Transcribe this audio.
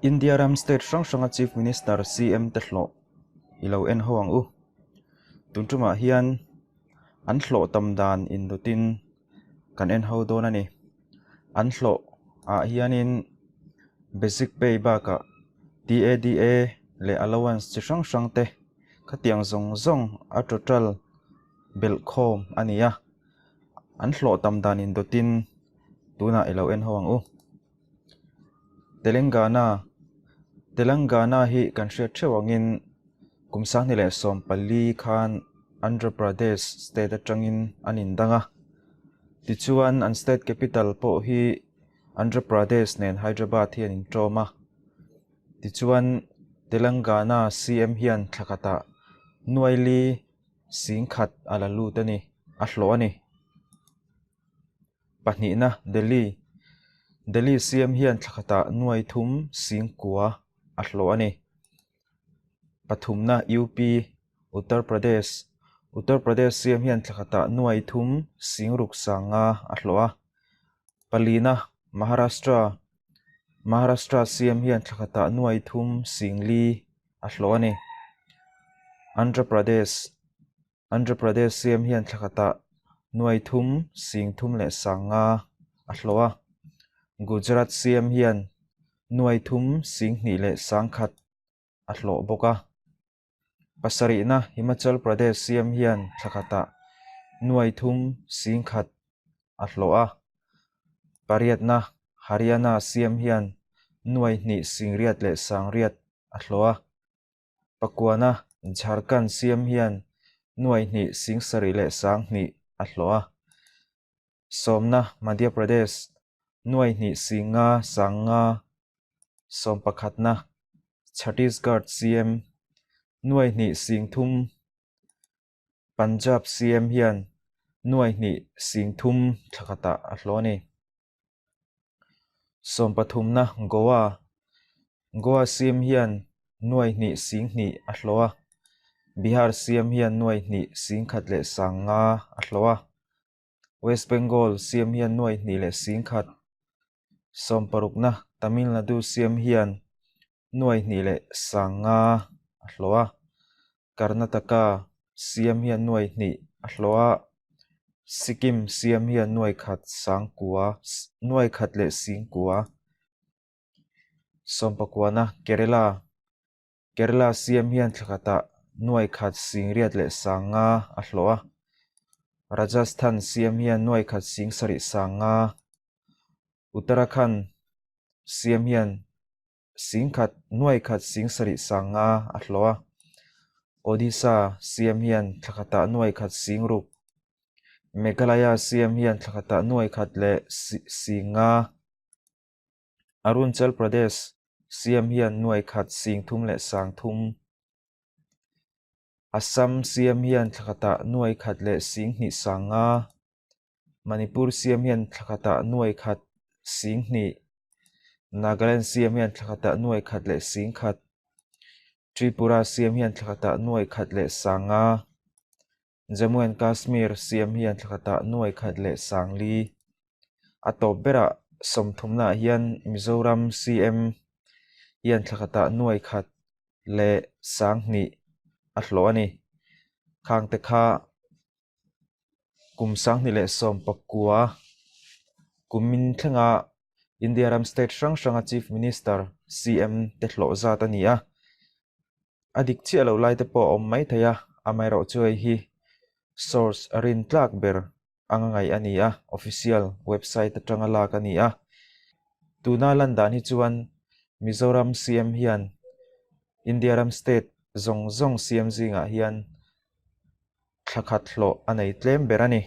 India ram state hrang hranga Chief Minister, CM, te hlawh i lo en ho ang u. Tun tumah hian an hlawh tam dan indutin kan en ho dawn a ni. An hlawh ah hianin basic pay bakah TADA leh allowance chi hrang hrang te khatiang zawng zawng a total belh khawm a ni a. An hlawh tam dan indawtin tunah i lo en ho ang u. Telangana Telangana hi kan hriat theuh angin kum 2014 khan Andhra Pradesh state atangin an indang a. Tichuan an state capital pawh hi Andhra Pradesh nen Hyderabad hi an intawm a. Tichuan Telangana CM hian thla khatah nuaili 10,000 a la lut a ni, a hlawh a ni. Pahnihna, Delhi. Delhi CM hian thla khatah nuai thum 9,000 a hlawh a ni. Pathumna, UP, Uttar Pradesh. Uttar Pradesh CM hian thla khatah nuai thum 6,500 a hlawh a. Palina, Maharashtra. Maharashtra CM hian thla khatah nuai thum 4,000 a hlawh a ni. Andhra Pradesh. Andhra Pradesh CM hian thla khatah nuai thum 35,000 a hlawh a. Gujarat CM hian nuai thum 2,100 a hlawh bawk a. Pasarihna Himachal Pradesh CM hian thla khatah nuai thum 1,000 a hlawh a. Pariatna Haryana CM hian nuai hnih 8,800 a hlawh a. Pakuana Jharkhand CM hian nuai hnih 7,200 a hlawh a. Sawmna Madhya Pradesh nuai hnih 5,500 sawmpakhatna Chhattisgarh CM nuai hnih 3,000 Punjab CM hian nuai hnih 3,000 thla khatah a hlawh a ni. Sawmpathumna Goa Goa CM hian nuai hnih 2,000 a hlawh a. Bihar CM hian nuai hnih 1,500 a hlawh a. West Bengal CM hian nuai hnih leh 1,000 sawmparukna Tamil Nadu CM hian nuai hnih leh 5,000 a hlawh a. Karnataka CM hian nuai hnih a hlawh a. Sikkim CM hian nuai khat sangkua nuai khat leh singkua sawmpakuana Kerala Kerala CM hian thla khatah nuai khat 8,500 a hlawh a. Rajasthan CM hian nuai khat 7,500 Uttarakhand CM hian 10,000 nuai khat 7,500 a hlawh a. Odisha CM hian thla khatah nuai khat 6,000 Meghalaya CM hian thla khatah nuai khat leh 5,000 Arunachal Pradesh CM hian nuai khat 3,300 Assam CM hian thla khatah nuai khat leh 2,500 Manipur CM hian thla khatah nuai khat 2,000 Nagaland CM hian thla khatah nuai khat leh 1,000 Tripura CM hian thla khatah nuai khat leh 5,000 Jammu and Kashmir CM hian thla khatah nuai khat leh 4,000 A tawp berah sawmthumnaah hian Mizoram CM hian thla khatah nuai khat leh 2,000 a hlawh a ni. Khangte kha kum 2019 kumin thlenga India ram state hrang hranga Chief Minister, CM, te hlawh zat a ni a. A dik chiah lo lai te pawh a awm mai thei a, amaherawhchu hei hi source a rin tlak ber anga ngaih a ni a, official website atanga lak a ni a. Tuna lan dan hi chuan Mizoram CM hian India ram state zawng zawng CM zingah hian thla khat hlawh a nei tlem ber a ni.